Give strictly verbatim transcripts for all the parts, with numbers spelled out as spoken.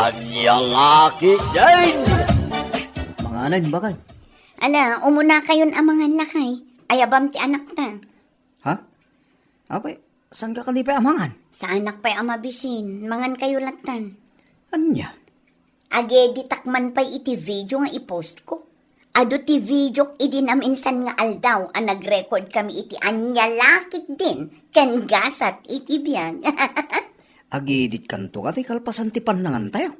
Ania la ketdin? Manganen, bakay. Ala, umunakayon a mangan, lakay. Ayabam ti anakta. Ha? Apay, saan ka kadi pay a mangan? Saanak pay a mabisin. Mangankayo lattan. Ania? Ageditak man pay iti video nga i-post ko. Adu ti videok idi naminsan nga aldaw a nag-record kami iti ania la ketdin ken gasat iti biag. Ageditkanto kadi kalpasan ti pannangantayo.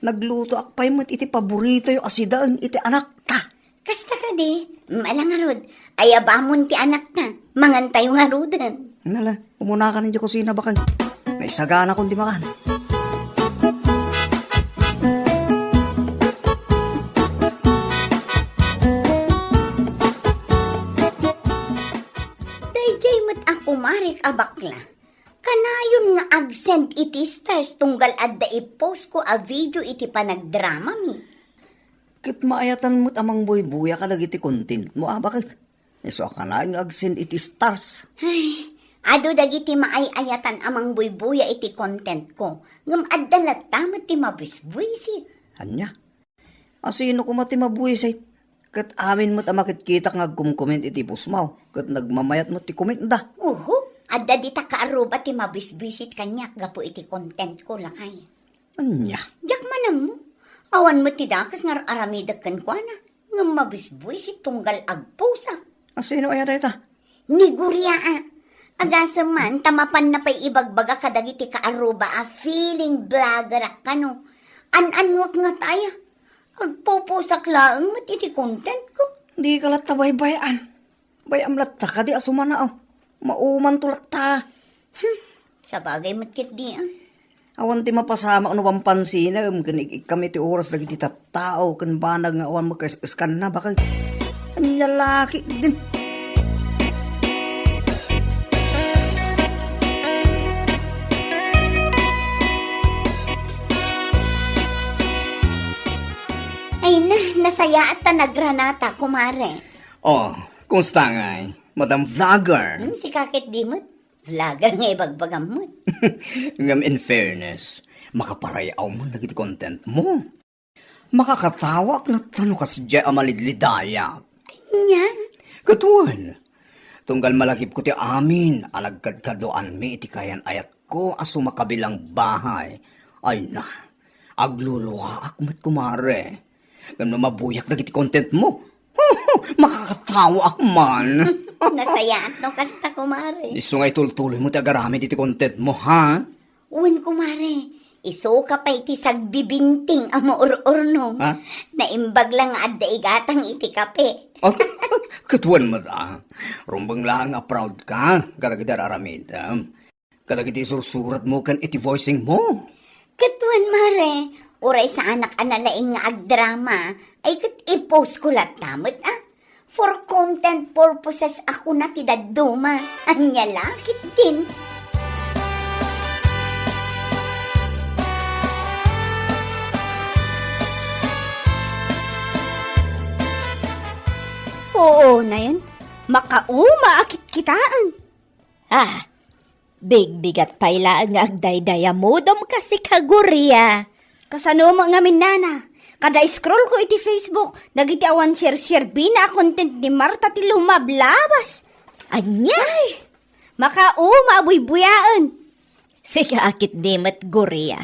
Naglutoak pay met iti paboritoyo a sidaen iti anakta. Kasta kadi, mala ngarud, ayabamon ti anakta, mangantayo ngaruden. Nala, umunakanen idiay kusina, bakay. Naisaganakon ti makan. Daydiay met a kumarek a bakla. Kanayon nga ag-send iti stars tunggal adda i-post ko a video iti panagdramami. Ket maayatan met a mangbuybuya kadagiti content mo, a, bakit? Isu a kanayon nga ag-send iti stars. Ay, adu dagiti maay-ayatan a mangbuybuya iti content ko, ngem adda latta met ti mabisbuisit. Ania? Asino koma ti mabuisit? Ket amin met a makitkitak nga agkomcomment iti post mo, ket nagmamayat met ti comment da. Uho, adda dita kaarruba ti mabisbuisit kaniak gapu iti content ko, lakay. Ania? Diak manammo. Awan met ti dakes nga ar-aramidek kenkuana, ngem mabisbuisit tunggal agpost. Asino aya dayta? Ni Guria, a. Agasem man ta mapanna pay ibagbaga kadagiti kaarruba a feeling blogger-ak kano. An-annuak ngata aya. Agpoposak laeng met iti content ko. Dika latta baybay-an. Bay-am latta kadi a sumanaw. Maumanto latta. Hmm, sabagay met ketdi, a. Awan ti mapasamak no pampansinem ken ik-ikkam iti oras dagiti tattao ken banag nga awan makaes-eskanna, bakay. Ania la ketdin? Ay na, nasayaat ta nagranata, kumare. Oh, kumusta ngay, Madam Vlogger? Hmm, sika ketdi met. Vlogger nga ibagbagam met. Ngem in fairness, makaparay-aw man dagiti content mo. Makakatawaak latta no kasdiay a malidlidayak. Ania? Ket wen, tunggal malagipko ti amin a nagkadkaduaanmi iti kayan-ayatko a sumakabilang bahay. Ay na, agluluaak met, kumare. Ngem no mabuyak dagiti content mo, makakatawaak man. Nasayaat no kasta, kumare. Isu nga itultuloy mo ti agaramid iti content mo, ha? Wen, kumare. Isu ka pay ti sagbibinting a maur-urnom. Ha? Naimbag la nga adda igatang iti kape. Oh, ket wen met, a. Rumbeng laeng a proud ka kadagiti ar-aramidem. Kadagiti sursurat mo ken iti voicing mo. Ket wen, mare, uray saanak a nalaing nga agdrama, ay ket i-post ko latta met, a. For content purposes a kuna ti dadduma. Ania la ketdin? Oo, nayon. Makauma a kitkitaen. Ah, bigbigat pay laeng nga agdaydayamudom kasika, Guria. Kasano met ngamin, nana? Kada scroll ko iti Facebook, dagiti awan serserbina a content ni Marta ti lumablabas. Ania? Ay, makauma a buybuyaen. Sika a ketdi met, Guria.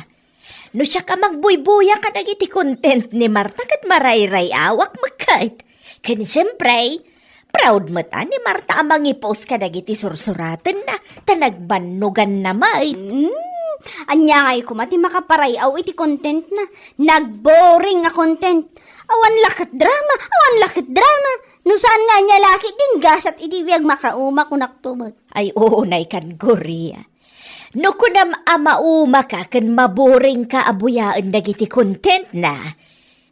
No siak a magbuybuya kadagiti content ni Marta ket marayray-awak met ket. Ken siempre, proud met a ni Marta a mangipost kadagiti sursuratenna ta nagbannoganna met. Mm, ania ngay koma ti makaparay-aw iti contentna? Nagboring a content. Awan la ket drama, awan la ket drama. No saan nga ania la ketdin gasat iti biag, makauma, kunakto met. Ay, unay kan, Guria. No kunam a maumaka ken maboringka a buyaen dagiti contentna,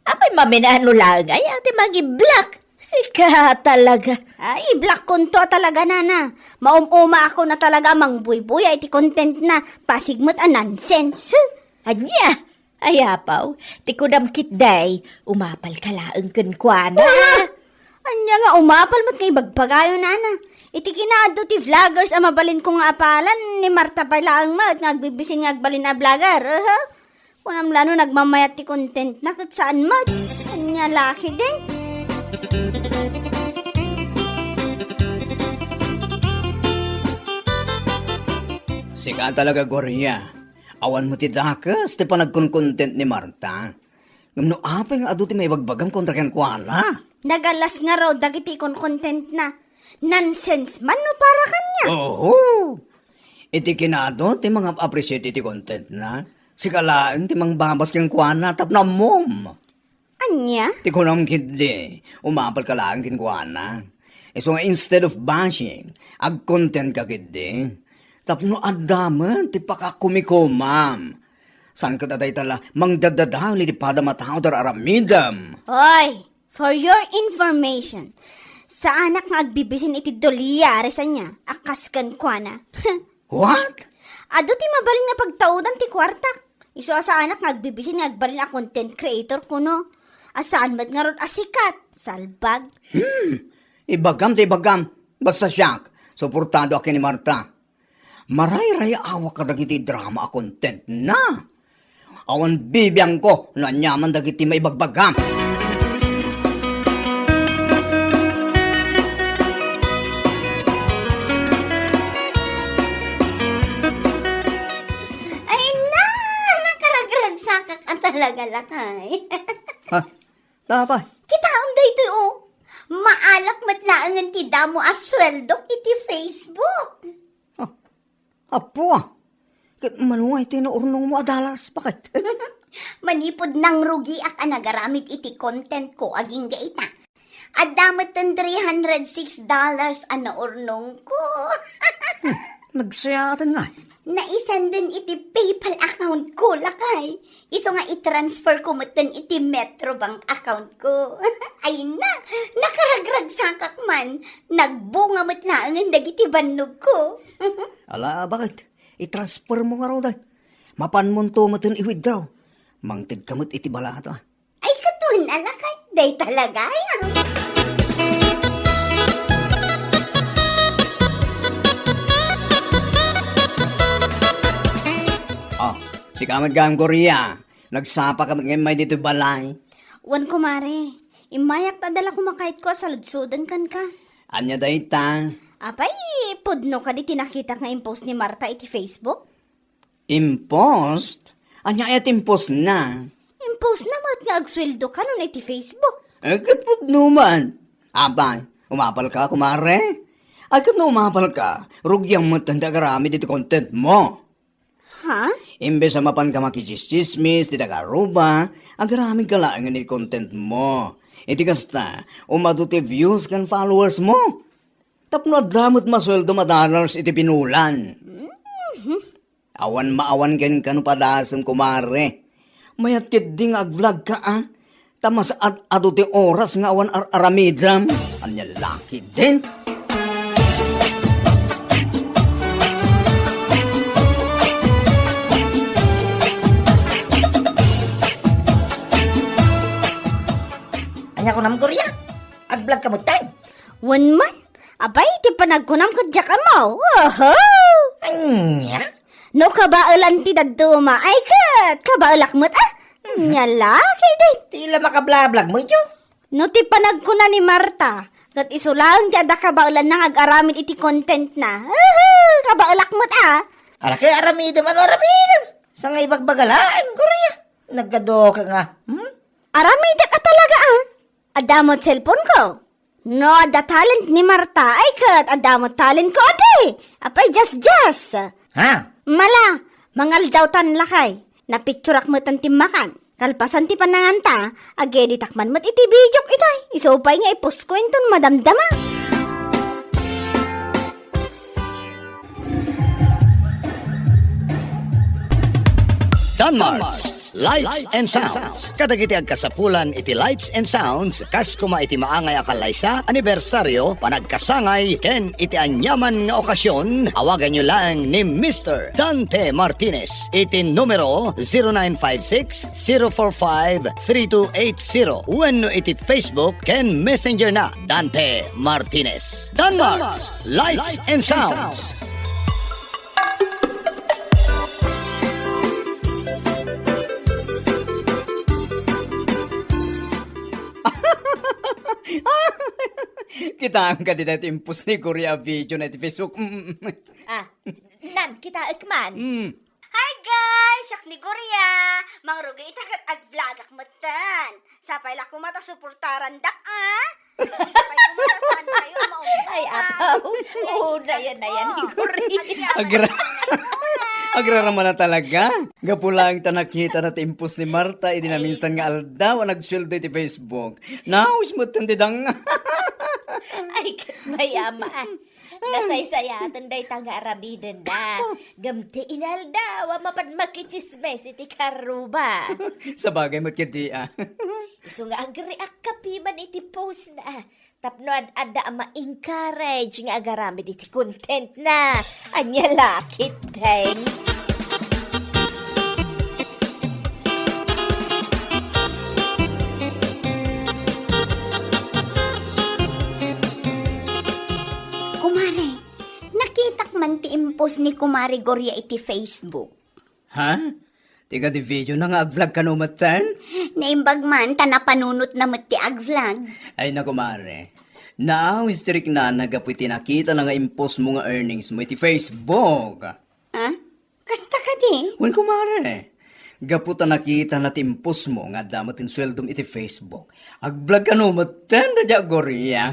apay, maminano laeng aya ti mangi-block? Sika talaga. Ay, i-blockkonto a talaga, nana. Maum-umaakon a talaga a mangbuybuya iti contentna. Pasig met a nonsense. Ania? Ay, apaw, ti kunam ketdi, umapalka laeng kenkuana. Wala! Ania nga umapal met nga ibagbagayo, nana? Iti kinaadu ti vloggers a mabalinko nga apalan, ni Marta pay laeng met nga agbibisin nga agbalin a vlogger. Aha. Kunam la no nagmamayat ti content na ket saan met. Ania la ketdin? Sika talaga, Gloria. Awan met ti dakes ti panagkonkontent ni Marta. Ngem no apay nga adu ti maibagbagam kontra kenkuana? Nagallas ngarud dagiti ikonkontentna. Nonsense man no para kaniak. Oho! Iti kinado ti mangap-appreciate iti contentna, sika laeng ti mangbabas kenkuana tapno ammom. Ania? Ti kunam ketdi, umapalka laeng kenkuana. Isu nga instead of bashing, agkontentka ketdi. Tapno adda met ti pakakumikomam. Saan ket a dayta la mangdaddadael iti padam a tao ti ar-aramidem. Oy, for your information, saanak nga agbibisin iti dolyares ania a kas kenkuana. What? Adu ti mabalin nga pagtaudan ti kuartak. Isu a saanak nga agbibisin nga agbalin a content creator kuno. A saan met ngarud a sikat, salbag. Hmm. Ibagam ti ibagam. Basta siak, suportado ak ken ni Marta. Marayrayaawak kadagiti drama a contentna. Awan bibiangko no aniaman dagiti maibagbagam. Ay na, nakaragragsakak a talaga, lakay. Ha? Apay? Kitaem daytoy, o. Maalak met laengen ti damo a sueldok iti Facebook. Ha? Apo, ah. Ket mano nga iti naurnongmo a dollars? Bakit? Manipud nangrugiak a nagaramid iti contentko agingga ita. Adda metten three hundred six dollars a naurnongko. Hmm, nagsayaatan nga. Naisenden iti PayPal accountko, lakay. Isu nga i-transferko metten iti Metrobank accountko. Ay na, nakaragragsakak man. Nagbunga met laengen dagiti bannogko. Ala, bakit? I-transfermo ngaruden. Mapanmonto metten i-withdraw. Mangtedka met iti balato, ah. Ay, ket wen a lakay, dayta la gayam. Oh, sika met gayam, Gloria. Nagsapaka met ngay ditoy balay? Wen, kumare. Immayak ta adda la kumakayatko a saludsoden kenka. Ania dayta? Apay, pudno kadi ti nakitak nga impost ni Marta iti Facebook? Impost? Ania aya ti impostna? Impostna met nga agsueldo kanon iti Facebook. Eh, ket pudno man. Apay, umapalka, kumare? Ay, ket no umapalka, rugiam met ti agaramid iti contentmo. Ha? Imbes a mapanka makitsismis ti taga-Aruba, agaramidka laengen iti contentmo. Iti kasta, umadu ti views ken followersmo. Tapno adda met masueldom a dollars iti pinulan. Mhm. Awan maawan kenka no padasem, kumare. Mayat ketdi nga ag-vlog ka, a? Ta mas ad-adu ti oras nga awan ar-aramidem. Ania la ketdin? Ania kunam, Gloria? Ag-vlog ka metten? Wen man. Apay, ti panagkunam ket diak ammo. Oho! Ania? No kabaelan ti dadduma, ay ket kabaelak met, a? Ania la ketdin? Ti la makablablag mo ito? No ti panagkuna ni Marta, ket isu laeng ti adda kabaelanna nga ag-aramid iti contentna. Oho! Kabaelak met, a? Ala, ket aramidem, ano aramidem? Sangay bagbaga laeng, Gloria. Nagkado ka nga, hmm? Aramidek a talaga, a? Adda met cellphone-ko. No adda talent ni Marta, ay ket adda met talent-ko, adi. Apay, just, just. Ha? Mala, mangaldawtan lakay. Napicturak metten ti makan. Kalpasan ti pananganta, ag-editak man met iti videok itay. Isu pay nga i-post-ko inton madamdama. Danmars, Lights and Sounds. Kadagiti agkasapulan iti Lights and Sounds, kas koma iti maangay a kallaysa, anibersaryo, panagkasangay, ken iti aniaman nga okasyon, awaganyo laeng ni Mister Dante Martinez iti numero zero nine five six, zero four five, three two eight zero wenno iti Facebook ken Messenger na, Dante Martinez. Danmars, Lights and Sounds. Nagtangka dita ti impos ni Gloria a video na iti Facebook. Mm. Ah, nan, kitaek man. Mm. Hi guys! Siak ni Gloria! Mangrugi ita ket ag-vlogak metten. Sapay la koma ta suportarandak, ah! Sapay koma ta saan kayo maumpay. Ay, apaw. Oo, nayan, nayan, ni Gloria. Agra-, agrarama na talaga. Gapu laeng ta nakita na ti impos ni Marta idi naminsan nga aldaw a nagsueldo iti Facebook. Naawis metten ti dang. Ay, ket mayama. Nasaysayaten dayta nga aramidenna. Ngem ti inaldaw a mapan makitsismis iti karruba. Sabagay met ketdi, ah. Isu nga agreact ka piman iti post na. Tapno ad-adda a ma-encourage nga agaramid iti content na. Ania la ketdin. Kumare, nakitak man ti impos ni Kumare Gloria iti Facebook. Ha? Ti kadi video na nga ag-vlog kano metten? Naimbag man ta napanunot na met ti ag-vlog. Ay, naku, mare. Naawis ti riknana gapu iti nakita na nga impos mo nga earnings mo iti Facebook. Ha? Kasta kadi? Wen, kumare. Gapu ta nakita na ti impos mo nga adda met ti sueldom iti Facebook. Ag-vlog kano metten, da dia Gloria.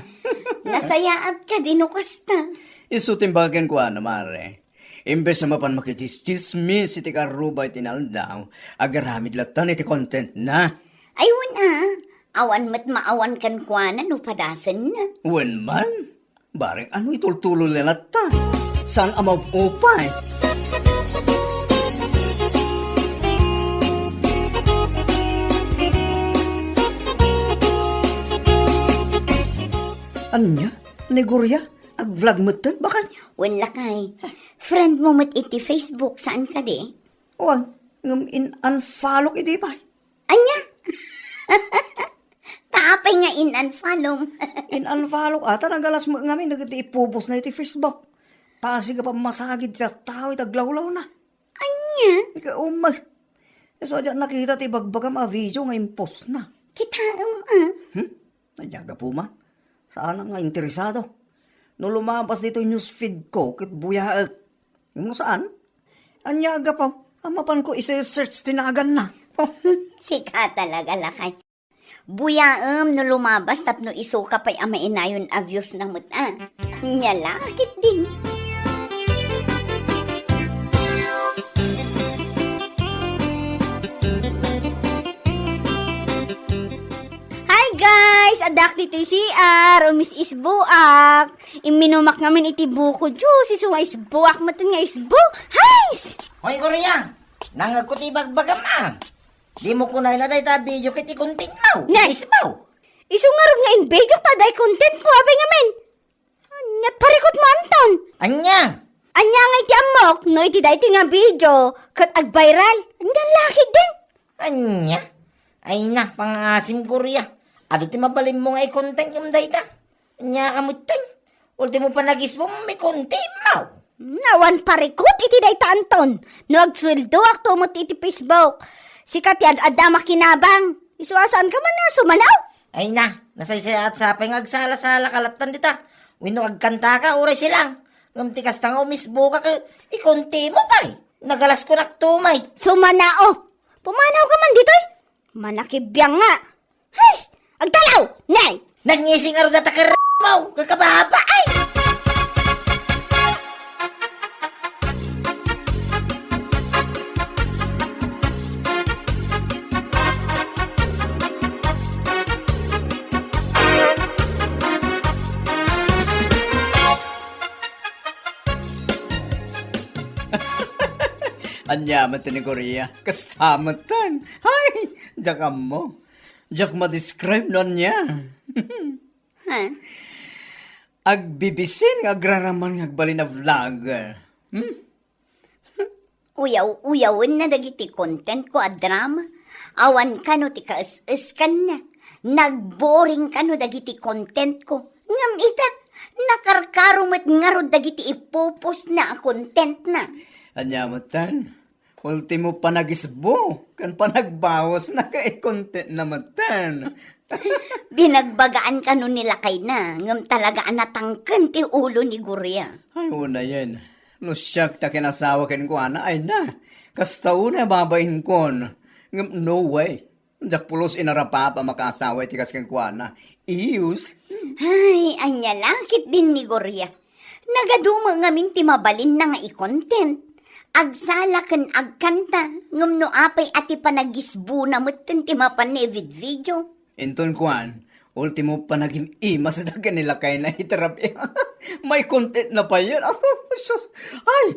Nasayaat kadi no kasta. Isu ti imbaga kenkuana, mare. Imbes a mapan makitsismis iti karruba iti inaldaw, agaramid latta iti content na. Ay, wen a, awan met maawan kenkuana no padasenna. Wen man, barek no itultuloy la latta. Saan a maupay? Ania? Ni Gloria? Ag-vlog metten, bakay? Wen lakay. Friend mo met iti Facebook, saan kadi? Wen, ngem in-unfollow idi pay. Ania? Ta apay nga in-unfollow? In-unfollow, ata nagalas met ngamin dagiti ipupos na iti Facebook. Pasig a pammasagid ti tattao iti aglawlawna. Ania? Ika umay. Isu a diak nakita ti ibagbagam a video nga impos na. Kitaem, ah. Hmm? Ania gapu man? Saan nga interesado? No lumabas ditoy newsfeed ko, ket buyaek. No saan? Ania gapu? A mapanko ise-search ti naganna. Sika talaga, lakay. Buyaem no lumabas tapno isuka pay a mainayon a views na met, ah. Ania la ketdin. Hi guys! Addak ditoy C R, umis-isboak. Imminumak ngamin iti buko juice, isu nga isboak met nga isbo. Hays! Hoy, Gloria! Nangngegko ti ibagbagam, ah. Dimo kunayna dayta video ket i-content mo. Ne! Isbo! Isu ngarud nga in-video ta day content ko, apay ngamin? Ania't parikut mo, Anton? Ania? Ania nga iti ammok, no iti daytoy nga video, ket ag-viral? Ania la ketdin? Ania? Ay na, pangaasim, Gloria. Adu ti mabalin mo nga i-content ngem dayta. Ania ka metten? Ultimo panagisbom, i-content mo. Awan parikut iti dayta, Anton. No agsueldoak to met iti Facebook. Sika ti ad-adda makinabang. Isu a saan ka man a sumanaw? Ay na, nasaysayaat sapay nga agsala-sala ka lattan dita. Wenno agkanta ka, uray silang. Ngem ti kasta nga umisbo ka ket ikonti mo pay. Nagalas ko naktumay. Sumanao. Pumanaw ka man ditoy. Manakibiang nga. Hays! Agtalaw! Nay! Nagngisi nga ruda ta ker-, mo! Kakababa! Ay! Ania met ni Gloria? Kasta met tan. Hay! Diak ammo. Diak ma-describe no ania. Ha? Agbibisin nga agraraman nga agbalin a vlogger. Hmm? Uyaw-uyawenna dagiti content ko a drama. Awan kano ti kaes-eskanna. Nagboring kano dagiti content ko. Ngem ita, nakarkaro met ngarud dagiti ipupos na a content na. Ania met tan? Ultimo panagisbo, ken panagbawos na ket i-content na met tan. Binagbagaan kano ni lakayna, ngem talaga a natangken ti ulo ni Gloria. Ay, unayen. No siak ta kinasawa kenkuana, ay na. Kasta unay babain kon. Ngem no way. Diak pulos inarapap a makaasawa iti kas kenkuana. Iyus. Ay, ania la ketdin ni Gloria. Nagadu met ngamin ti mabalinna nga i-content. Agsala ken agkanta, ngem no apay a ti panagisbona metten ti mapan ni video. Inton kuan, ultimo panagim-imasda ken ni lakayna iti rabii. May content na payen. Sus, ay,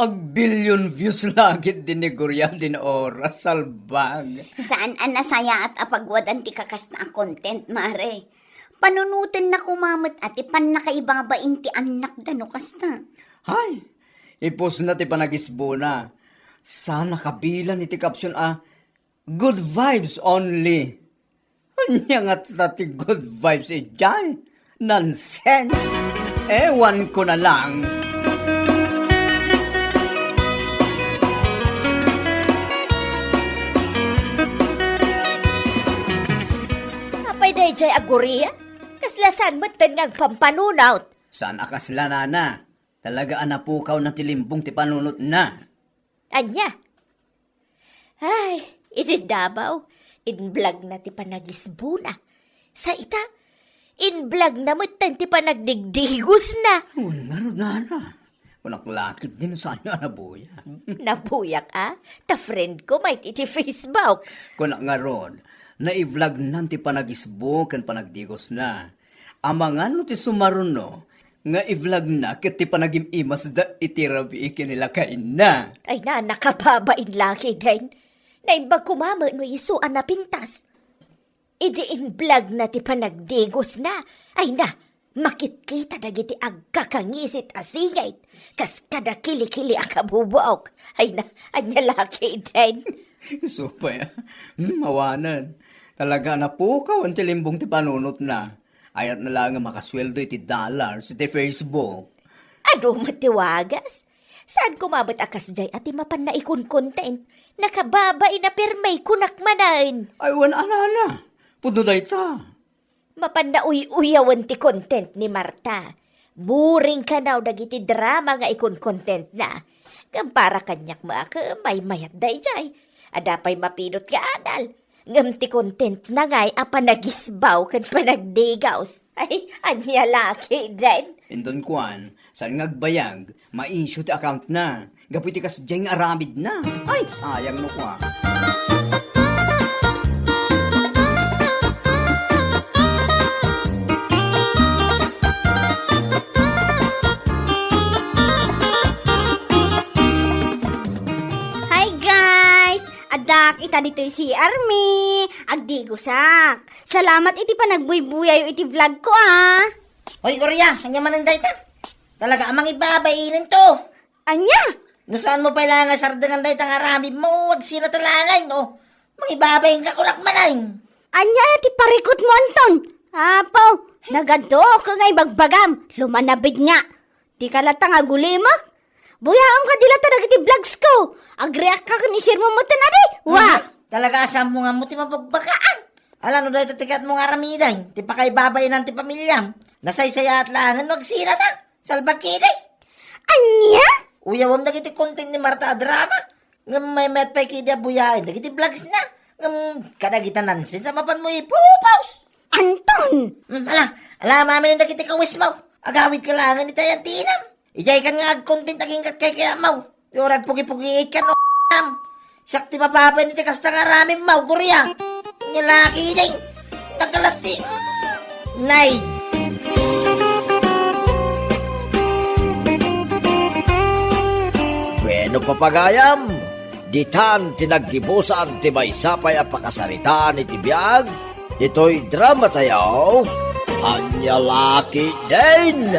agbillion views la ketdin ni Gloria dita oras, salbag. Saan a nasayaat a pagwadan ti kakasta a content, mare. Panunotenna koma met a ti pannakaibabain ti annakda no kasta. Hay, ipusna ti panagisbona. Saan a kabilang iti caption a, "Good vibes only." Ania ngata ti good vibes idiay? Nonsense! Ewan ko na lang. Apay daydiay a Gloria? Kasla saan metten nga agpampanunot? Saan a kasla, nana. Talaga a napukawna ti limbong ti panunotna. Ania? Ay, idi Davao, in-vlogna ti panagisbona. Sa ita, in-vlogna metten ti panagdigdigosna. Wen ngarud, nana. Kunak la ketdin no saan a nabuya. Nabuyak a? Ta friend ko met iti Facebook. Kunak ngarud, nai-vlognan ti panagisbo ken panagdigosna. Amangan no ti sumaruno nga i-vlogna ket ti panagim-imasda iti rabii ken ni lakayna. Ay na, nakababain la ketdin. Naimbag koma met no isu a napintas. Idi in-vlogna ti panagdigosna, ay na, makitkita dagiti agkakangisit a singit, kas kada kilikili a kabubuok. Ay na, ania la ketdin? Isu pay, ah. Hmm, awanen. Talaga a napukaw ti limbong ti panunotna. Ayatna laeng a makasueldo iti dollars iti Facebook. Adu met ti wagas. Saan koma met a kasdiay a ti mapanna i-content? Nakababain a pirmi, kunak manen. Ay, wen a, nana. Pudno dayta. Mapanna uy-uyawen ti content ni Marta. Boring kano dagiti drama nga i-contentna. Ngem para kaniak met a ket maymayat daydiay. Adda pay mapinot nga adal. Ngem ti contentna ngay a panagisbaw ken panagdigos. Ay, ania la ketdin? Inton kuan, saan nga agbayag, ma-issue ti accountna. Gapu iti kasdiay nga aramidna. Ay, sayang no kuan. Hi, guys! Addak ita ditoy C R mi. Agdigosak. Salamat iti panagbuybuyayo iti vlog ko, ah. Hoy, Gloria, ania manen dayta? Talaga a mangibabainenka. Ania? No saanmo pay la nga sardengan dayta nga aramidmo, agsina ta la ngay, no? Mangibabainka, kunak manen. Ania ti parikutmo, Anton? Apo, nagadu ka nga ibagbagam. Lumanabid nga. Dika latta nga agulimek. Buyaem kadi latta dagiti vlogs ko. Agreact ka ken i-share mo metten, adi? Wa! Aha, talaga a saanmo nga ammo ti mabagbagaan. Ala, no dayta ti kayatmo nga aramiden, ti pakaibabainan ti pamiliam. Nasaysayaat laengen no agsina ta. Salbag ketdi. Ania? Uyawem dagiti content ni Marta a drama. Ngem maymayat pay ketdi a buyaen dagiti vlogsna. Ngem kadagita nonsense a mapanmo ipu-post. Anton! Hmm, ala, ala, maminen dagiti kawismo. Agawidka laengen iti ayantinam. Idiaykan nga ag-content agingga't kaykayatmo. Ti uray agpugi-pugiitkan, o, am. Siak ti mapapayen iti kasta nga aramidmo, Gloria. Nia la ketdin. Nagkalas ti, mm, nay. Bueno, papagayam, ditan ti naggibusan ti maysa pay a pakasaritaan iti biag ditoy dramatayo, Ania la ketdin!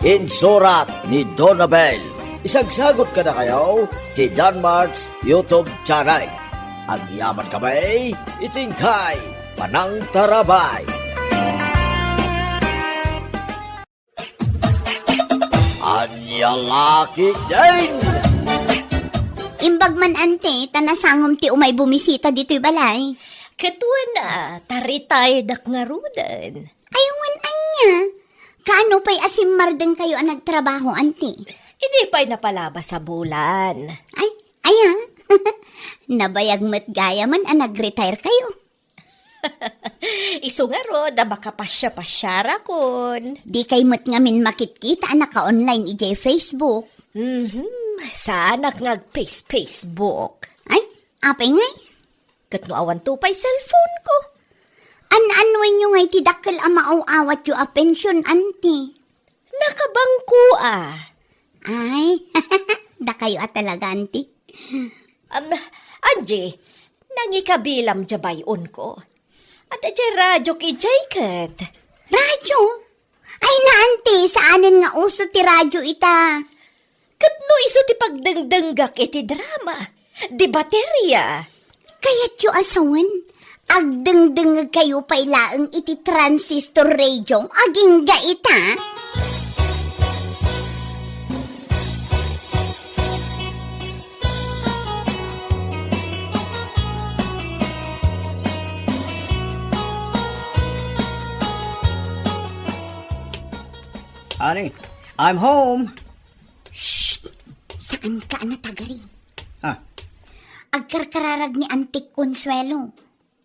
Insurat ni Donabel. Isagsagut kadakayo ti Danmart's YouTube channel. Agyamankami iti inkay panangtarabay. Ania la ketdin! Imbag man, ante, ta nasangom ti umay bumisita ditoy balay. Ket wen a, ta retiredak ngaruden. Ay, wen ania? Kaano pay a simmardengkayo a nagtrabaho, anti? Idi pay napalabas a bulan. Ay, aya. Nabayag met gayamen a nagretirekayo. Isu ngarud a makapasiapasiarakon. Dikay met ngamin makitkita a naka-online idiay Facebook. Mhm, saanak nga agface-Facebook. Ay, apay ngay? Ket no awanto pay cellphone ko. An-annuenyo ngay ti dakkel a maaw-awatyo a pension, anti? Nakabangko a. Ay, dakayo a talaga, anti. Am, Angie, nangikabilam diay bay-onko. Adda diay radiok idiay ket. Radyo? Ay, naanti, saanen nga uso ti radyo ita. Ket no isu ti pagdengdenggak iti drama, di bateria. Kayatyo a sawen, agdengdengngegkayo pay laeng iti transistor radio, agingga ita. Honey, I'm home. Shh! Saanka a natagari. Ah. Agkarkararag ni Antik Consuelo.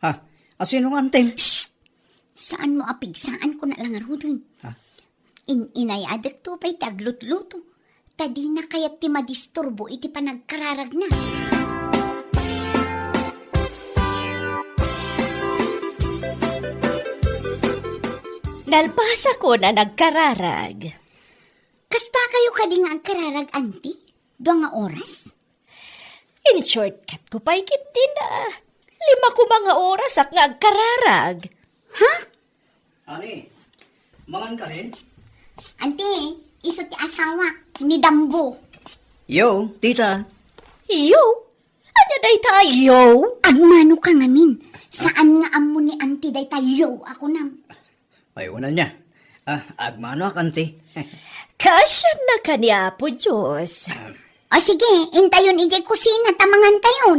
Ha? Asino nga anting? Shh! Saanmo a pigsaan, kuna la ngaruden. Ha? In-inayadekto pay ti aglutluto. Ta dina kayat ti madisturbo iti panagkararagna. Nalpasakon a nagkararag. Kastakayo kadi nga agkararag, anti? Dua nga oras? In-shortcut ko pay ketdin a lima koma nga orasakon nga agkararag. Ha? Ani, mangan ka rin? Anti, isu ti asawak, ni Dambo. Yo, tita. Yo? Ania dayta a yo? Agmano ka ngamin. Saan nga ammo ni anti dayta yo a kunam? Ay, wen ania. Ah, agmanoak, anti. Kasiannaka ni Apo Dios. O sige, intayon idiay kusina ta mangantayon.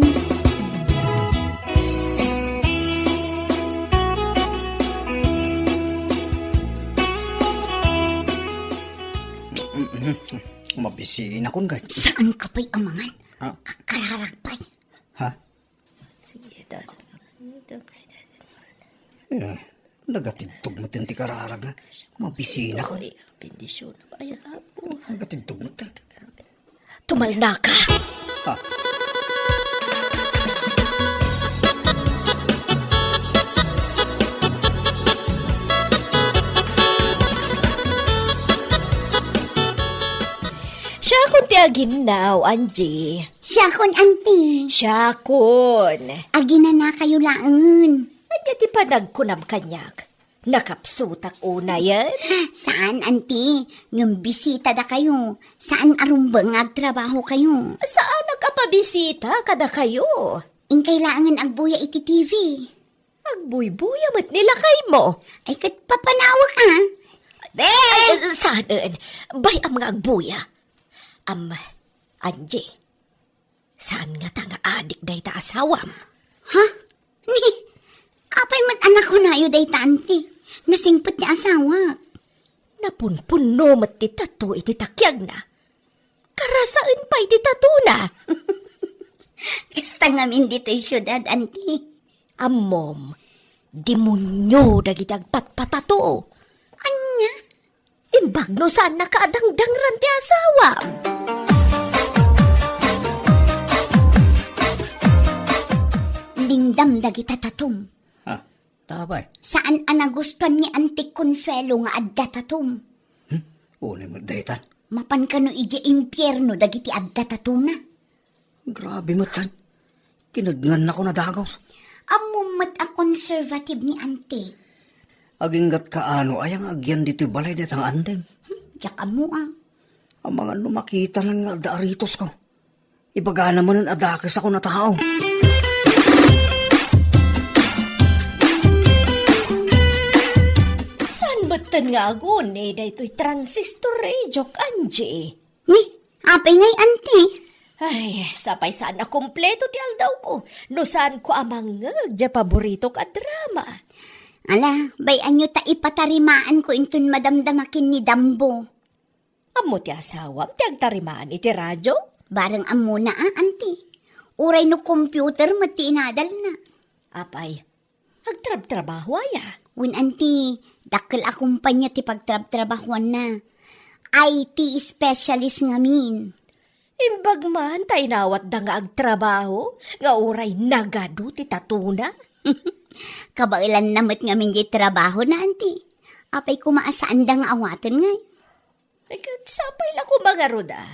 Mabisinakon ket. Saanka pay a mangan? Ah. Agkararag pay. Ha? Sige, dad. Eh, nagatidtog met ti kararag. Mabisinakon. Bendisyon. Ay, apo. Nagatidtog met. Tumalnaka. Ha? Siakon ti aginnaw, Angie. Siakon, anti. Siakon. Aginanakayo laengen. Ania ti panagkunam kaniak? Nakapsutak unayen? Saan, anti. Ngem bisita dakayo. Saan a rumbeng nga agtrabaho kayo. Saanak a pabisita kadakayo. Inkay laengen agbuya iti T V. Agbuybuya met ni lakaymo. Ay, ket papanawak, a. Be! Ay, saanen. Bay-am nga agbuya. Am, Angie, saan ngata nga adik dayta asawam? Ha? Ni, apay met a nakunayo dayta, anti? Nasingpet ni asawak. Napunpunno met ti tato iti takiagna. Karasaen pay ti tatona. Kasta ngamin ditoy siudad, anti. Ammom, demonio dagiti agpatpatato. Ania? Imbag no saannaka a dangdangran ti asawam. Lingdam dagita tatom. Ha? Tapay? Saan a nagustuan ni Anti Consuelo nga adda tatom. Hmm? Unay met daytan. Mapan kano idiay impierno dagiti adda tatona. Grabe met, tan. Kinedngannakon a dagus. Ammom met a conservative ni Anti. Aginggatka ano aya nga agyan ditoy balay dayta nga andem? Hmm, diak ammo, a. Amangan no makitanan nga adda aritosko. Ibagana manen a dakesakon a tao. Saan metten nga aguni daytoy transistor radiok, Angie? Ni, apay ngay, Anti? Ay, sapay saan a kumpleto ti aldawko no saanko a mangngeg diay paboritok a drama. Ala, bay-anyo ta ipatarimaanko inton madamdama ken ni Dambo. Ammo ti asawam ti agtarimaan iti radio? Bareng ammona a, anti. Uray no computer met ti inadalna. Apay, agtrabtrabaho aya? Wen, anti, dakkel a kumpanya ti pagtrabtrabahoanna. I T specialist ngamin. Imbag man ta inawatda nga agtrabaho, nga uray nagadu ti tatona. Kabaelanna met ngamin diay trabahona, anti. Apay koma a saanda nga awaten ngay? Ay, ket sapay la koma ngarud a,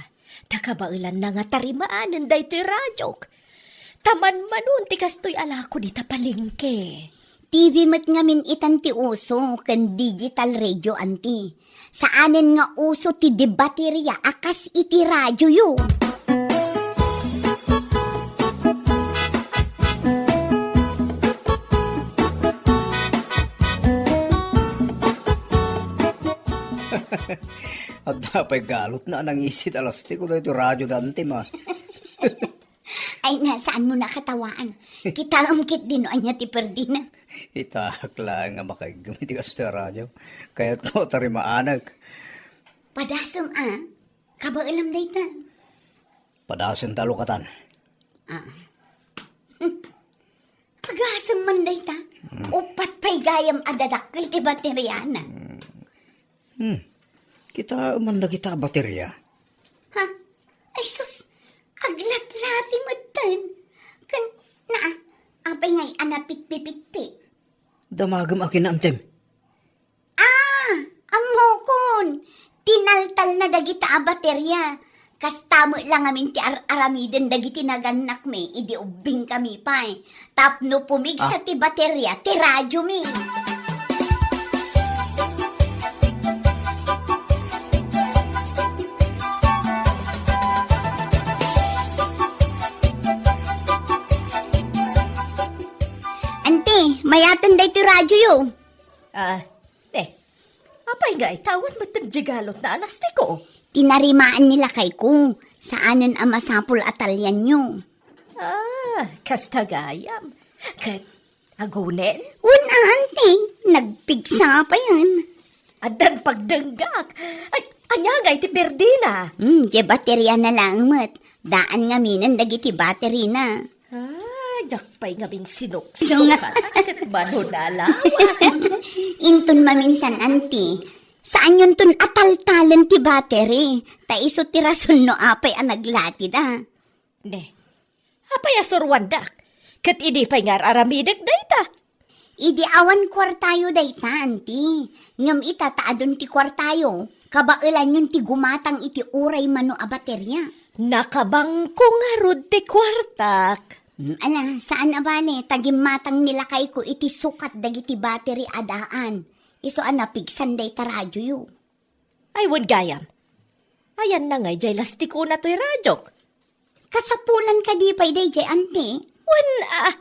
ta kabaelanna nga tarimaanen daytoy radiok. Ta manmanon ti kastoy a lako dita palengke. T V met ngamin itan ti uso ken digital radio, anti. Saanen nga uso ti debateria a kas iti radioyo. Adda pay galotna a nangisit a lastiko daytoy radio da, anti, ma. Ay na, saanmo a katawaan? Kitaem ketdi no ania ti perdina. Itaak laeng a makaiggem iti kastoy a radio. Kayatko a tarimaanek. Padasem a, kabaelam dayta. Padasem ta lukatan. Ah. Agasem man dayta. Hmm. Uppat pay gayam a dadakkel ti bateriana. Hmm. Kitaem man dagita a bateria. Ha? Ay sus, aglatlati metten. Ken, naa, apay ngay a napitpipitpi? Damagem a kinaantem. Ah, ammokon. Tinaltalna dagita a bateria. Kasta met la ngamin ti ar-aramiden dagiti nagannakmi idi ubbingkami pay. Tapno pumigsa Ah. ti bateria ti radiomi. Anti, mayaten daytoy radioyo. Ah, ne. Apay ngay, ta awan metten diay galotna a lastiko? Tinarimaan ni lakayko. Saanen a masapul a talianyo. Ah, kasta gayam. Ket, agunen? Wen a, anti, nagpigsa payen. Addan pagdenggak. Ay, ania ngay ti perdina? Hmm, diay bateriana laeng met. Daan ngaminen dagiti baterina. Ah, diak pay ngamin sinuksukat ket mano a lawas. Inton maminsan, anti, saanyonton a taltalen ti battery, ta isu ti rason no apay a naglatida. Ne, apay a suruandak? Ket idi pay nga ar-aramidek dayta? Idi awan kuartayo dayta, anti. Ngem ita ta adun ti kuartayo, kabaelanyon ti gumatang iti uray mano a bateria. Nakabangko ngarud ti kuartak. Hmm, ala, saan a bale, ta gimmatang ni lakayko iti sukat dagiti battery a daan. Isu a napigsan dayta radioyo. Ay, wen gayam. Ayanna ngay diay lastikona toy radiok? Kasapulan kadi pay daydiay, anti? Wen, ah,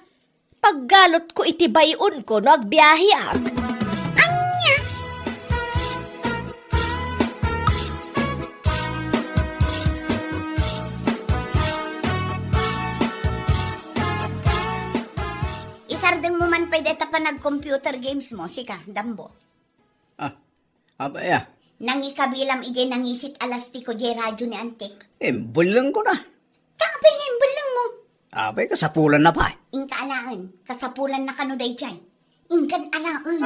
paggalotko iti bay-onko no agbiaheak. Ania? Isardengmo man pay dayta panag-computer games mo, sika, Dambo. Ah, apay a? Nangikabilam idiay nangisit a lastiko diay radio ni Antik. Imbellengko na. Ta apay nga imbellengmo? Apay, kasapulanna pay. Inka alaen, kasapulanna kano daydiay. Inkan alaen.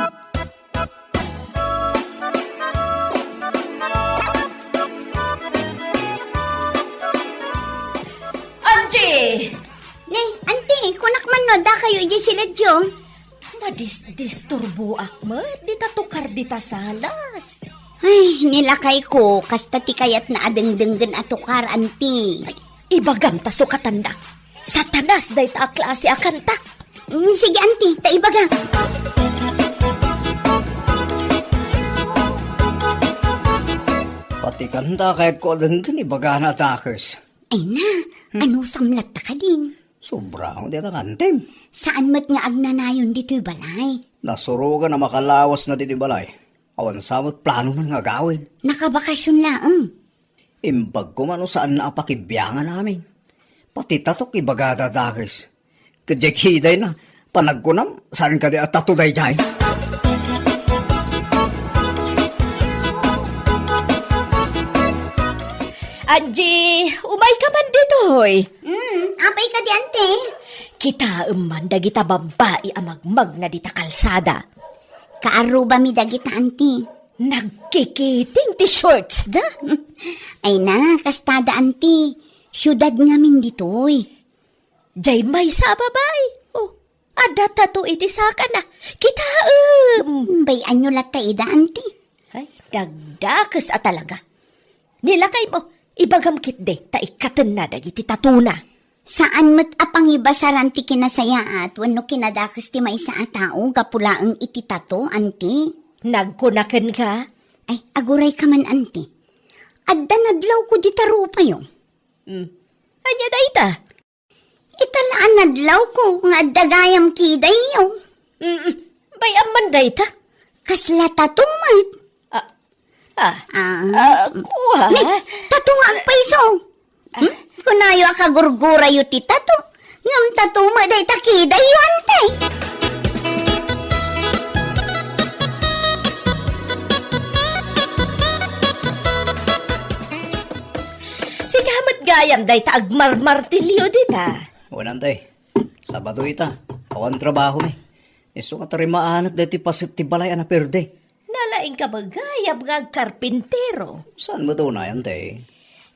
Angie! Ni, anti, kunak man no, adda kayo idiay siledyo. Madis-disturboak met dita tukar dita salas. Ay, ni lakayko, kasta ti kayatna a dengdenggen a tukar, anti. Ay, ibagam ta sukatanna. Satanas dayta a klase a kanta. Mm, sige, anti, ta ibaga. Pati kanta kayatko a denggen, ibagana a takes. Ay na, hmm. Anusam latta kadi? Sobra, dita kantem. Saan met nga agnanayon ditoy balay? Nasurogan a makalawas na ditoy balay. Awan sa met plano man nga agawid. Nakabakasyon laeng. Imbag ko man no saanna a pakibiangan amin. Pati tatok ibagada dakes. Ket diay kidayna, panagkunam, saan kadi a tato daydiay? Angie, umayka man ditoy. Mm, apay kadi, ante? Kitaem man dagita babbai a magmagna dita kalsada. Kaarrubami dagita, ante. Nagkikiting ti shortsda. Ay na, kastada, ante. Siudad ngamin ditoy. Diay maysa a babai. Oh, adda tato iti sakana. Kitaem. Bay-anyo latta ida, ante. Ay, dagdakes a talaga. Ni lakaymo, ibagam ketdi ta ikkatenna dagiti tatona. Saan met a pangibasaran ti kinasayaat wenno kinadakes ti maysa a tao gapu laeng iti tato, ante? Nagkuna kenka? Ay, agurayka man, ante. Adda nadlawko dita rupayo. Hmm. Ania dayta? Ita la a nadlawko nga adda gayam kidayyo. Mm, bay-am man dayta. Kasla tato met. Ah, ah, Ah. ah, kua. Ni, tato nga agpayso. Hmm? Kunayo a kagurgurayo ti tato. Ngem tato met dayta kidayyo, ante. Sika met gayam dayta agmarmartilyo dita. Wen, ante. Sabado ita. Awan trabahomi. Isu nga tarimaanek daytoy paset ti balay a naperde. Nalaingka met gayam nga agkarpintero. Saan met unay, ante?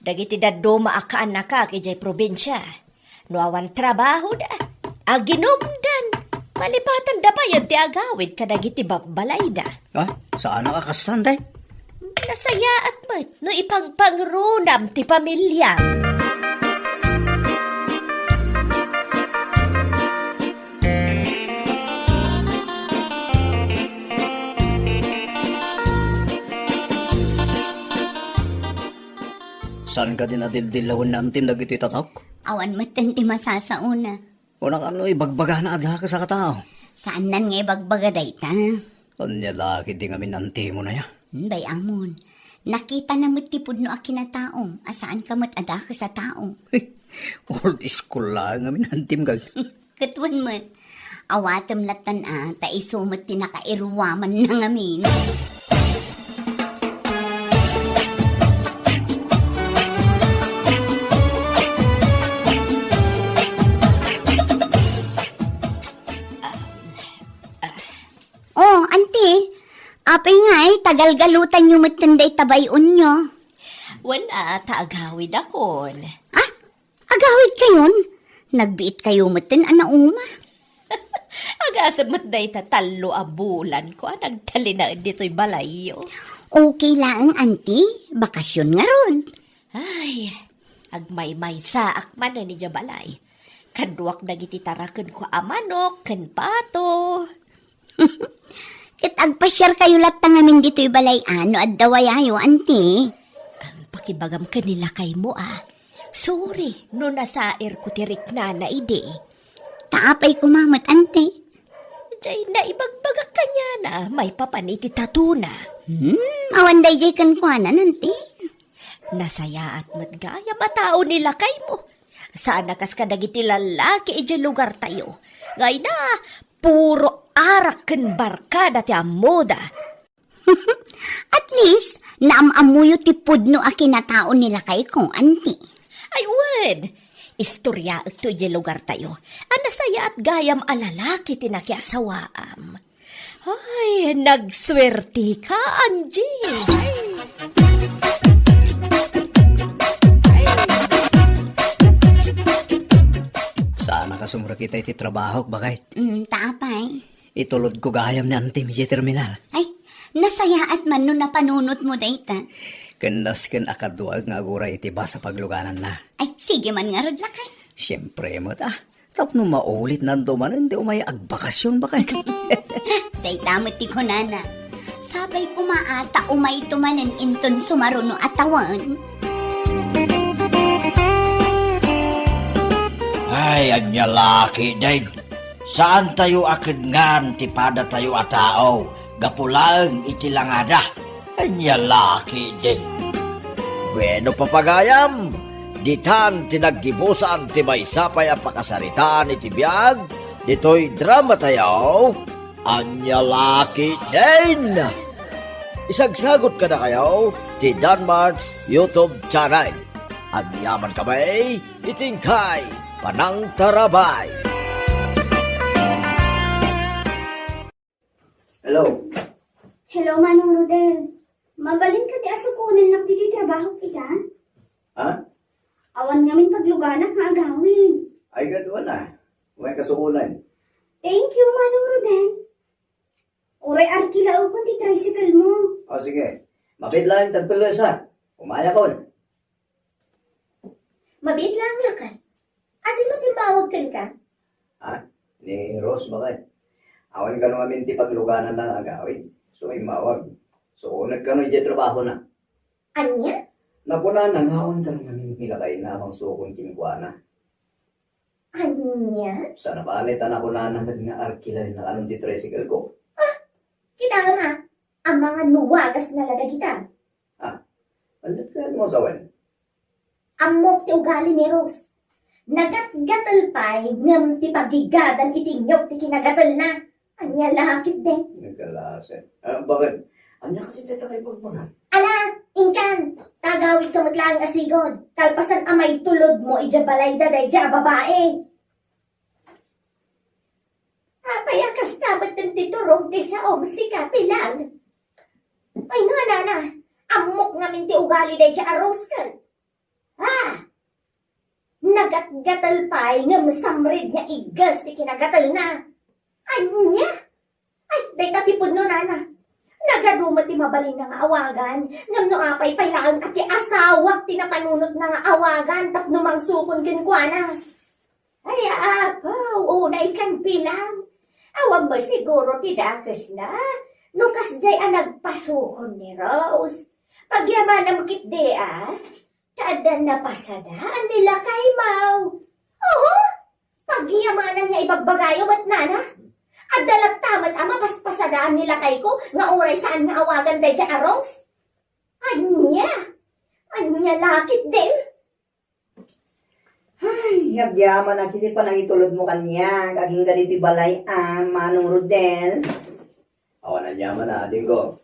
Dagiti dadduma a kaannakak idiay probinsia. No awan trabahoda, aginumdan. Malipatandan pay ti agawid kadagiti babbalayda. Ah, saanak a kasta, ante? Nasayaat met no ipangpangrunam ti pamiliam. Saan kadi a dildilawennam ti dagiti tatok? Awan metten ti masasaona. Kuna kano, ibagbagana a dakes a katao. Saannan nga ibagbaga dayta. Ania la ketdi ngamin, antimo, aya? Hmm, bay-amon. Nakitana met ti pudno a kinataom, a saanka met a dakes a tao. Old school laeng ngamin, antim, gag. Ket wen met, awatem lattan a, ta isu met ti nakairuamanna ngamin. Oh, anti, apay ngay, tagalgalutanyo metten dayta bay-onyo? Wen a, ta agawidakon. Ah? Agawidkayon? Nagbiitkayo metten a nauma. Agasem met dayta tallo a bulanko a nagtalinaed ditoy balayyo. Okay laeng, anti. Bakasion ngarud. Ay, agmaymaysaak manen idiay balay. Kaduak dagiti tarakenko a manok ken pato. Ket agpasiarkayo latta ngamin ditoy balay a no adda wayayo, anti. Pakibagam ken ni lakaymo a. Sorry no nasairko ti riknana idi. Ta apay koma met, anti? Jay naibagbagak kaniana maipapan iti tatona. Hmm, awan dayjay kenkuana, anti? Nasayaat met gayam a tao ni lakaymo. Saan a kas kadagiti lallaki idiay lugartayo. Nga ina, puro arak ken barkada ti ammoda. At least, naam-ammoyo ti pudno a kinatao ni lakayko, anti. Ay, wen. Istoryaekto idiay lugartayo a nasayaat gayam a lalaki ti nakiasawaam. Ay, nagsuertika, Angie. Saan a kasumrekita iti trabahok, baket? Mm, ta apay? Itulodko gayam ni antim idiay terminal. Ay, nasayaat man no napanunotmo dayta. Ken nasken a kaduak nga aguray iti bus a paglugananna. Ay, sige man ngarud, lakay. Siempre met, ah. Tapno maulitnan to manen ti umay agbakasyon, baket. Dayta met ti kunana. Sapay koma a ta umayto manen inton sumaruno a tawen. Ay, ania la ketdin. Saantayo a kenngan ti padatayo a tao gapu laeng iti langada. Ania la ketdin. Bueno, papagayam, Ditan ti naggibusan ti maysa pay a pakasaritaan iti biag ditoy dramatayo, Ania La Ketdin! Isagsagut kadakayo ti Danmark's YouTube channel. Agyamankami iti inkay panangtarabay. Hello. Hello, Manong Rodel. Mabalinka ti a sukonennak ditoy trabahok ita? Ha? Awan ngamin pagluganak nga agawid. Ay, gaduan a. May kasukonan. Thank you, Manong Rodel. Uray arkilaokon ti tricycle mo. O, sige. Mabiit laeng tagpellesa. Umayakon. Mabiit laeng, lakay. Asino ti immawag kenka? Ha? Ni Rose, baket. Awan kano ngamin ti paglugananna nga agawid. So, immawag. So, nagkano idiay trabahona? Ania? Nakunana nga awan kano ngamin ni lakayna a mangsukon kenkuana. Ania? Saan a bale ta nakunana met nga arkilaennak kano ti tricycle ko. Ah! Kitaem a, amangan no wagasna la dagita. Ah, ania ti kayatmo a sawen? Ammok ti ugali ni Rose. Nagatgatel pay ngem ti pagigadan iti inyok ti kinagatelna. Ania la ketdin? Nagkalasen. Ah, baket? Ania kasi dayta nga ibagbaga? Ala, inkan, ta agawidka met laeng a sigud. Kalpasan a maitulodmo idiay balayda daydiay a babai. Apay a kasta met ti turong ti saom, sika, Pilang? Ay, no, nana, ammok ngamin ti ugali daydiay a Rose ket. Ah! Nagatgatel pay ngem samrid nga igges ti kinagatelna. Ania? Ay, dayta ti pudno, nana. Nagadu met ti mabalinna nga awagan, ngem no apay pay laeng a ti asawak ti napanunotna nga awagan tapno mangsukon kenkuana. Ay, apo, unay kan Pilang. Awan met siguro ti dakesna no kasdiay a nagpasukon ni Rose. Pagyamanam ketdi a, ta adda napasadaan ni lakaymo. Oo, pagyamanam nga ibagbagayo met, nana. Adda latta met a mapaspasadaan ni lakayko nga uray saan nga awagan daydiay a Rose. Ania? Ania la ketdin? Ay, agyamanak iti panangitulodmo kaniak, agingga ditoy balay a, Manong Rodel. Awan aniaman a, adingko.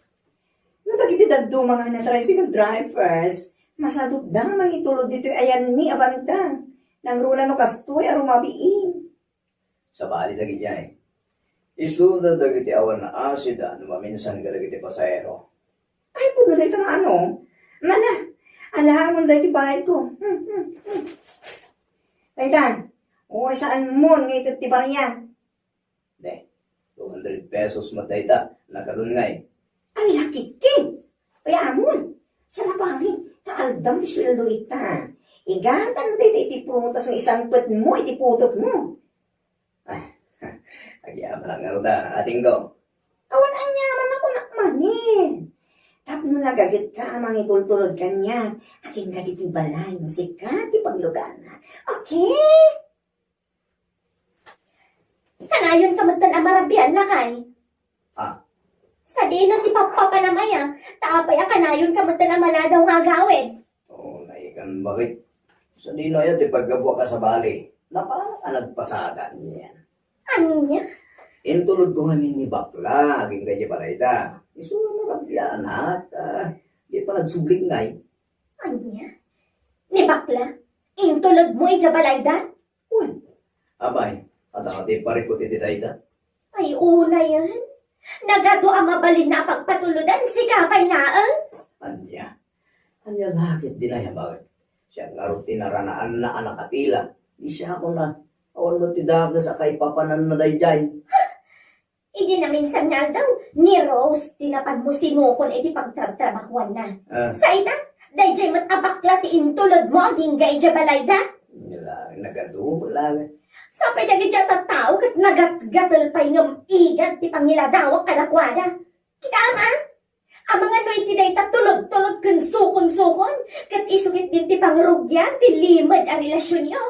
No dagiti dadduma nga tricycle drivers, masadutda nga mangitulod ditoy ayanmi a banda. Nangruna no kastoy a rumabiin. Sabali dagidiay. Isuda dagiti awan naasida no maminsan kadagiti pasahero. Ay, pudno dayta nga ano? Nana, alaamon dayta bayadko. Hmm, hmm, hmm. Dayta, uray saanmon nga ited ti baria. De, two hundred pesos met dayta, nagkadun ngay. Ay, lakay ken! Ay, amon! Salaparin, ta aldaw ti sueldo ita. Igatanmo dayta iti prutas nga isangpetmo iti putotmo. Ah, agyamanak ngarud a, adingko. Awan aniaman a kunak manen. Tapno nagagetka a mangitultulod kaniak, agingga ditoy balay no sika ti pagluganak. Okay? Kanayonka metten a marabian, lakay. Ah. Sadino ti pappapanam aya, ta apay a kanayonka metten a maladaw nga agawid? Oh, naikan, baket? Sadino aya ti paggabuak a sabali? Napanak a nagpasada nian. Ania? Intulodko ngamin ni bakla, agingga idiay balayda. Isu nga marabianak, ah, di pa nagsubling ngay. Ania? Ni bakla? Intulodmo idiay balayda? Uy, apay, adda ti parikut iti dayta? Ay, unayen. Nagadu a mabalinna a pagpatulodan, sika pay laeng. Ania? Ania la ketdin aya, baket? Siak ngarud ti naranaanna a nakapila. Di siakon a, awan met ti dakes a kaipapananna daydiay. Idi naminsan nga aldaw, ni Rose ti napanmo sinukon iti pagtrabtrabahuanna. Ah. Sa ita, daydiay met a bakla ti intulodmo agingga idiay balayda. Nila, nagadu, wala. Sapay dagiti a tattao ket nagatgatel pay ngem igad ti pangiladawak kadakuada. Kitaem a? Amangan no iti dayta tulod-tulod ken sukon-sukon, ket isu ketdin ti pangrugian ti limed a relasionyo.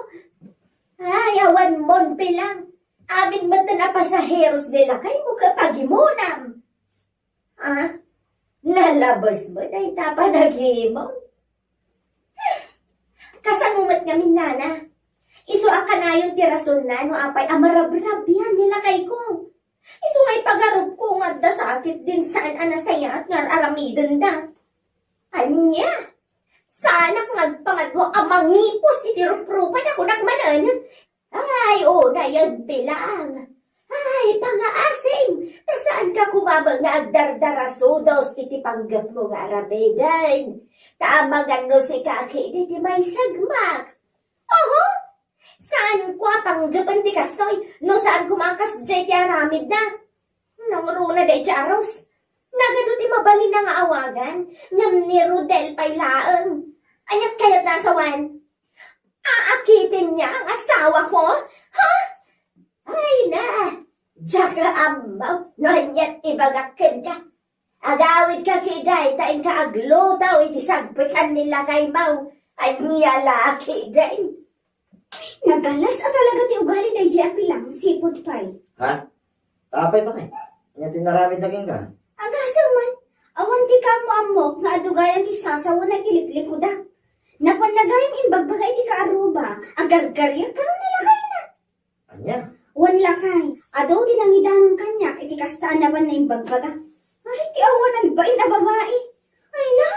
Ay, awanmon, Pilang. Amin metten a pasaheros ni lakaymo ket pagimonam. Ah, nalabes met dayta panagimon. Kasano met ngamin, nana? Isu a kanayon ti rasonna no apay a marabrabian ni lakayko. Isu nga ipagarupko nga adda sakit din saan a nasayaat nga ar-aramidenda. Ania? Saanak nga agpangadua a mangipos iti ruprupan a kunak manen. Ay, unay agbilang. Ay, pangaasim, ta saanka koma nga agdardarasudos iti panggepmo nga aramiden. Ta amangan no sika a kidi ti maisagmak. Oho! Saanko a panggepen ti kastoy, no saan koma a kasdiay ti aramidna. Nangruna daydiay a Rose. Nagadu ti mabalinna nga awagan, ngem ni Rodel pay laeng. Aniat kayatna a sawen? Aakiten niya ang asawa ko? Ha? Ay na, diak ammo no aniat ibagak kenka. Agawidka kadi ta inka agluto iti sagpet ni lakaymo. Ania la kadi? Nagalas a talaga ti ugali daydiay a Pilang, sipud pay. Ha? Apay, bakay? Ania ti inaramidna kenka? Agasem man, awan ti kaammoammok nga adugayan ti sasawen a iti liklikuda. Napanna gayam imbagbaga iti kaaruba, agargariak kano ni lakayna. Ania? Wen lakay, adu ti nangidanon kaniak iti kasta a napanna imbagbaga. Ay, ti awanan bain a babai. Ay na,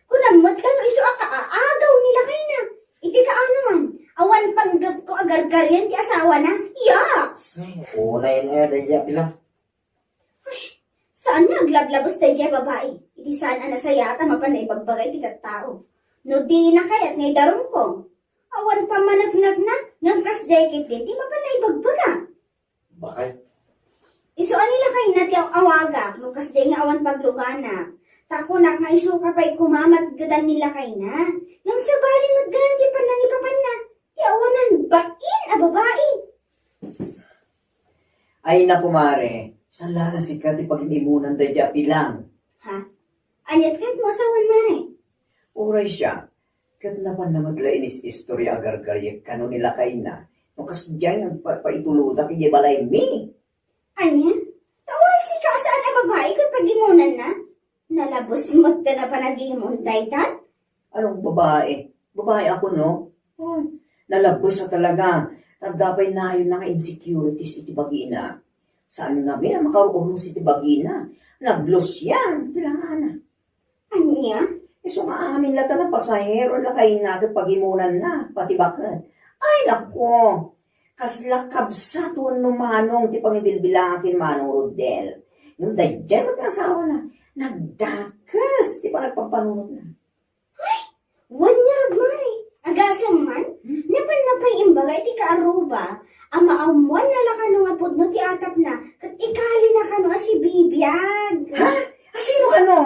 kunam met la no isu a kaaagaw ni lakayna. Iti kaanoman, awan panggepko a gargarian ti asawana. Yaks! Ay, unay nga daydiay a Pilang. Saan nga aglablabes daydiay a babai? Iti saan a nasayaat a mapan naibagbaga iti tattao. No dina kayat nga idarumko. Awan pammaneknekna, ngem kasdiay ketdin ti mapan naibagbaga. Bakay? Isu a ni lakayna ti awagak, no kasdiay nga awan pagluganak. Ta kunak nga isuka pay koma matgedan ni lakayna. Ngem sabali met gayam ti pannangipapanna. Ti awanan bain a babai. Ay na, kumare, saan la a sika ti pagim-imunan daydiay a Pilang? Ha? Aniat kayatmo a sawen, mare? Uray siak, ket napanna met la inis-istoria a gargariek kano ni lakayna, no kasdiay nga agpa-, paitulodak idiay balaymi. Ania? Ta uray sika a saan a babai ket pag-imunanna? Nalabes met ta napan nagimon dayta? Anong babae? Babae ako, no? Hmm. Nalabes a talaga. Adda pay nayonna nga insecurities iti bagina. Saan ngamin a makaurus iti bagina. Naglusian ti langana. Ania? Isu nga amin la ta napasahero lakayna ket pagimonanna, pati baket. Ay, nako! Kasla kabsat wenno manong ti pangibilbilangak ken Manong Rodel. Ngem daydiay met nga asawana, nagdakes ti panagpampanunotna. Ay, wen ngarud, mare. Agasem man, napanna pay imbaga iti kaaruba a maammoanna la kano nga pudno ti atapna ket ikalina kano a sibibiag. Ha? A sino kano?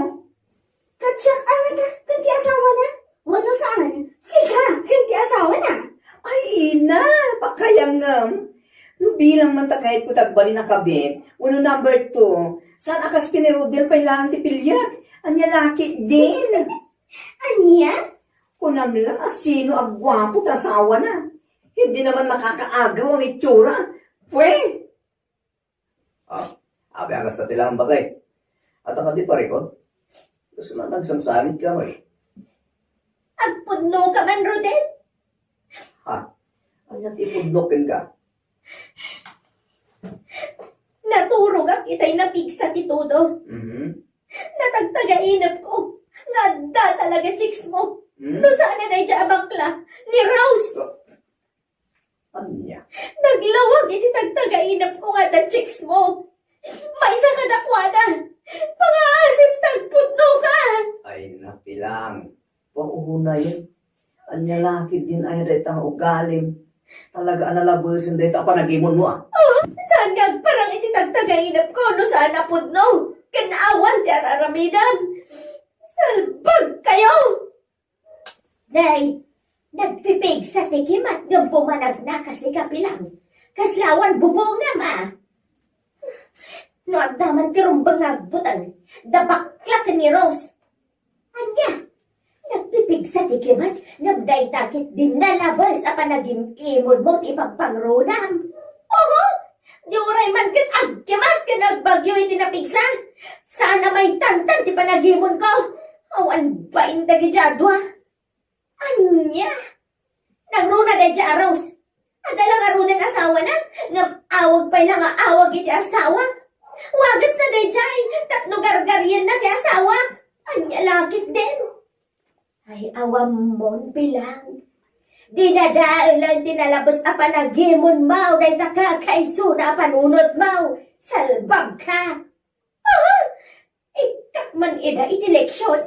Ket siak a ngata ken ti asawana? Wenno saan? Sika ken ti asawana? Ay, ina, pakayangem. No bilang man ta kayatko ti agbalin a kabit, wenno number two, saan a kas ken ni Rodel pay laeng ti piliek? Ania la ketdin? Ania? Kunam la a sino a guapo ti asawana. Hindi naman nakakaagaw ang itsura. Pwe! Ah, abi, agas na ti lambak, eh. At ang di parikot? Gusto na nagsangsangit ka, eh. Agpudno ka man, Rodel? Ha? Ania ti pudno kenka? Naturogak itay napigsa ti todo. Mhm. Natagtagainepko nga adda talaga chicks mo. Hmm? No saan a daydiay a bakla, ni Rose. Oh. Ania? Naglawag iti tagtagainepko nga adda chicks mo. Maysa kadakuada, pangaasim ta agpudno ka. Ay, napilang. Paunayen. Ania la ketdin ay dayta nga ugalim. Talaga a nalabesen dayta a panagimonmo, ah. Oh, saan nga agparang iti tagtagainepko no saan a pudno ken awan ti ar-aramidem? Salbag kayo! Nay, nagpipigsa ti kimat ngem pumanagna kas ikapilang. Kasla awan bubungam, a. No adda man ti rumbeng nga agbuteng, da bakla ken ni Rose. Ania? Nagpipigsa ti kimat ngem dayta ketdin nalabes a panagim-imonmo ti ipagpangrunam. Oho! Di uray man ket agkimat ken agbagyo iti napigsa. Saan a maitantan ti panagimonko. Awan bain dagiti a dua. Ania? Ngaruna daydiay a Rose. Adda la ngaruden asawana, ngem awag pay la nga awag iti asawa. Wagasna daydiay, tapno gargarienna ti asawa. Ania la ketdin? Ay, awammon, Pilang. Dinadaelen ti nalabes a panagimonmo dayta kakaisuna a panunotmo. Salbagka! Ah! Ikkat man ida iti leksion?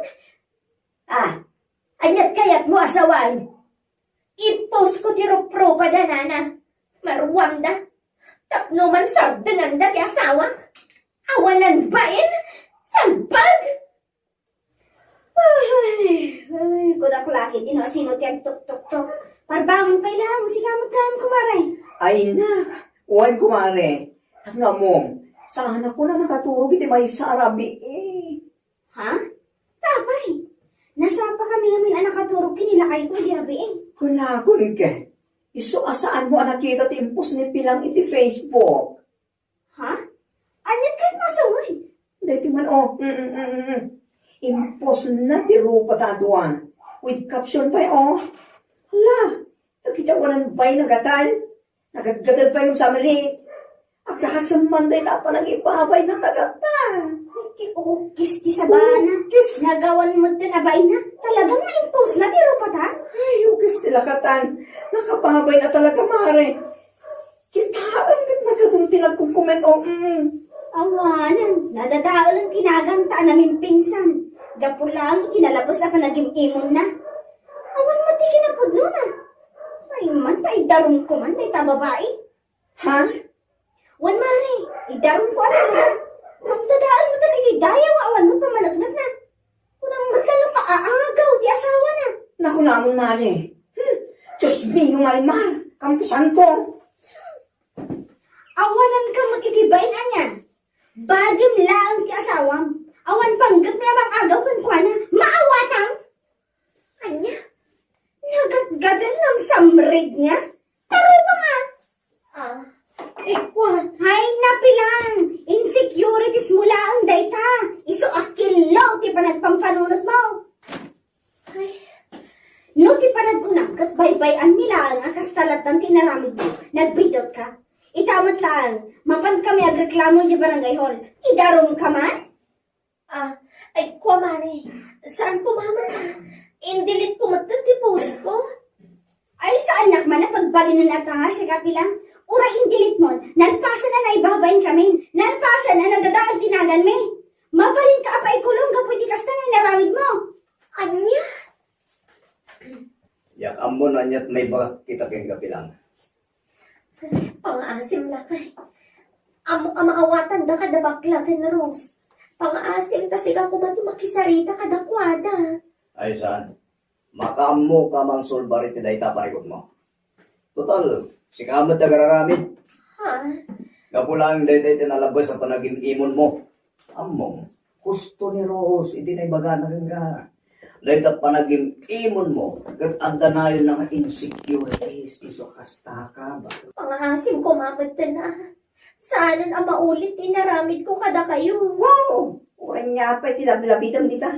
Ah, aniat kayatmo a sawen? I-post ko ti ruprupada, nana. Maruamda. Tapno mansardenganda ti asawak. Awanan bain? Salbag! Ay, ay, kunak laki, di no asino ti agtuktuktok. Parbangon pay lang, sika met gayam, kumare. Ay, nak, wen, kumare. Tapno ammom, saan a kuna nakaturog iti maysa a rabii. Ha? Apay, nasapa kami ngamin a nakaturog ken ni lakayko idi rabii. Kunakon ket, isu a saanmo a nakita ti impost ni Pilang iti Facebook. Ha? Aniat kayatmo a sawen? Daytoy man, oh. Mm, mm, mm, mm. Impostna ti rupada a dua. With caption pay, oh. Hala, dagiti awanan bain a gatal. Nagadgadal pay no sa mali. Agasem man dayta a panangibabayna kadakuada. Ti ukis ti sabana. Ukis. Nagawan met ti nabayna. Talaga nga impostna ti rupada? Ay, ukis ti lakatan. Nakababayna talaga, mare. Kitaem ket nagadu ti nagkomkomento, mm. Awanen, nadadaelen ti naganta a namimpinsan. Gapu laeng iti nalabes a panagim-imonna. Awan met ti kinapudnona. Ay man, ta idarumko man dayta a babai. Ha? Wen, mare, idarumko a talaga. Magdadael met iti dayaw a awan met pammaneknekna. Kunam met la no kaagaw ti asawana. Nakunamon, mare. Hmm. Dios mio, Marimar, kampusanko. Awananka met iti bain anian. Bagim laeng ti asawam. Awan panggepmi a mangagaw kenkuana. Maawatang. Ania? Nagatgatel ngem samridna? Tarukam a! Ah, ikua. Hay, na, Pilang! Insecurities mo laeng dayta! Isu a killo ti panagpampanunotmo! Ay. No ti panagkunam ket baybay-anmi laeng a kasta latta ti inaramidmo, nagbiddut ka. Ita met laeng, mapan kami agreklamo idiay barangay hall. Idarumka man? Ah, ay, kua, mare. Saan ko maman, ah. In-delete ko met ti post ko. Ay, saannak man a pagbalinen a tanga, sika, Pilang. Uray in-delete mo, nalpasen a naibabain kami. Nalpasen a nadadael ti naganmi. Mabalinka a paikulong gapu iti kasta nga inaramidmo. Ania? Diak ammo no aniat maibagak ita kenka, Pilang. Pangaasim, lakay. Ammok a maawatanda kada bakla ken Rose. Pangaasim ta sika koma ti makisarita kadakuada. Ay, saan? Makaammoka a mangsolbar iti dayta a parikutmo. Total, sika met ti agraramid. Ha? Gapu laeng dayta iti nalabes a panagim-imonmo. Ammom, husto ni Rose iti naibagana kenka. Dayta panagim-imonmo ket adda nayonna nga insecurities isu a kastaka. Pangaasim koma metten a. Saanen a maulit ti inaramidko kadakayo. Wow! Uray nia pay ti lablabidem dita.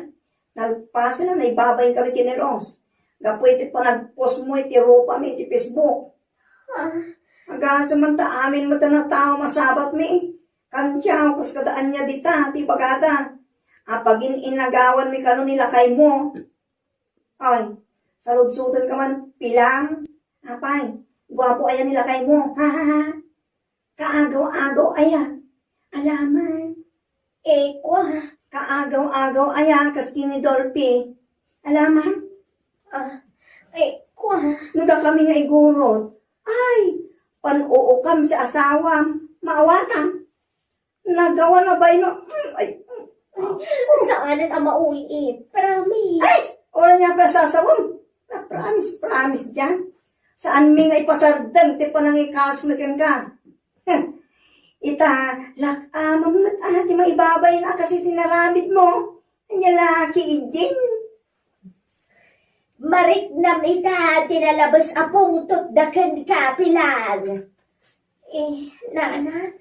Nalpasen a naibabain kami ken ni Rose. Gapu iti panagpostmo iti rupami iti Facebook. Ah. Agasem man ta amin met a tao masabatmi. Kantiaw, kas kada ania dita ti ibagada. Apagin-inagawanmi kano ni lakaymo. Ay, saludsodenka man, Pilang. Apay, guapo aya ni lakaymo. Ha, ha, ha. Kaagaw-agaw aya. Alaman. Eh, kua. Kaagaw-agaw aya, kas ken ni Dolphy. Alaman. Ah, eh, kua. No dakami nga igurot. Ay, pan-uukam si asawam. Maawatan. Nagawa na ba ino? Mm, ay, mm. Ay, saanen a maulit. Promise. Ay, wala niya pa sasawam. Na promise, promise diyan. Saanmi nga ipasardeng ti panangikasmi kenka. Ita, lak-amam met a ti maibabain a kas iti inaramidmo. Ania la ketdin? Mariknam ita ti nalabes a pungtotda kenka, Pilang. Eh, nana,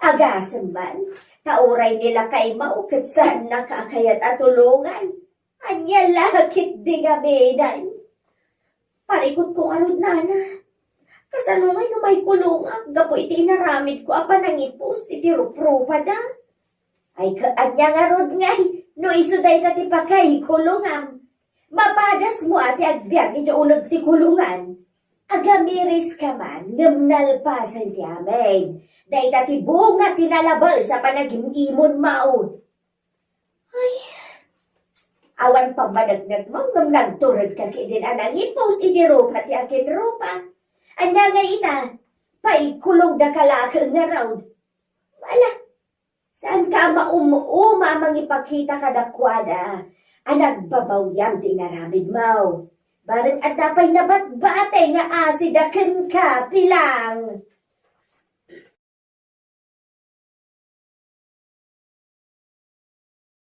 agasem man, ta uray ni lakaymo ket saannaka a kayat a tulongan. Ania la ketdi nga binan? Parikutko ngarud, nana. Kasano ngay no maikulongak gapu iti inaramidko a panangipost iti ruprupada? Ay, ka-, ania ngarud ngay no isu dayta ti pakaikulongam? Mapadasmo a ti agbiag iti uneg ti kulongan. Agamiris ka man, ngem nalpasen ti amin. Dayta ti bunga ti nalabes a panagim-imonmo. Ay, awan pammaneknekmo ngem nagturedka ketdin a nangipost iti rupa ti akinrupa. Ania ngay ita? Paikulongdaka laeng ngarud. Ala, saanka a maum-uma a mangipakita kadakuada a nagbabawiam ti inaramidmo? Bareng adda pay nabatbati nga asida kenka, Pilang.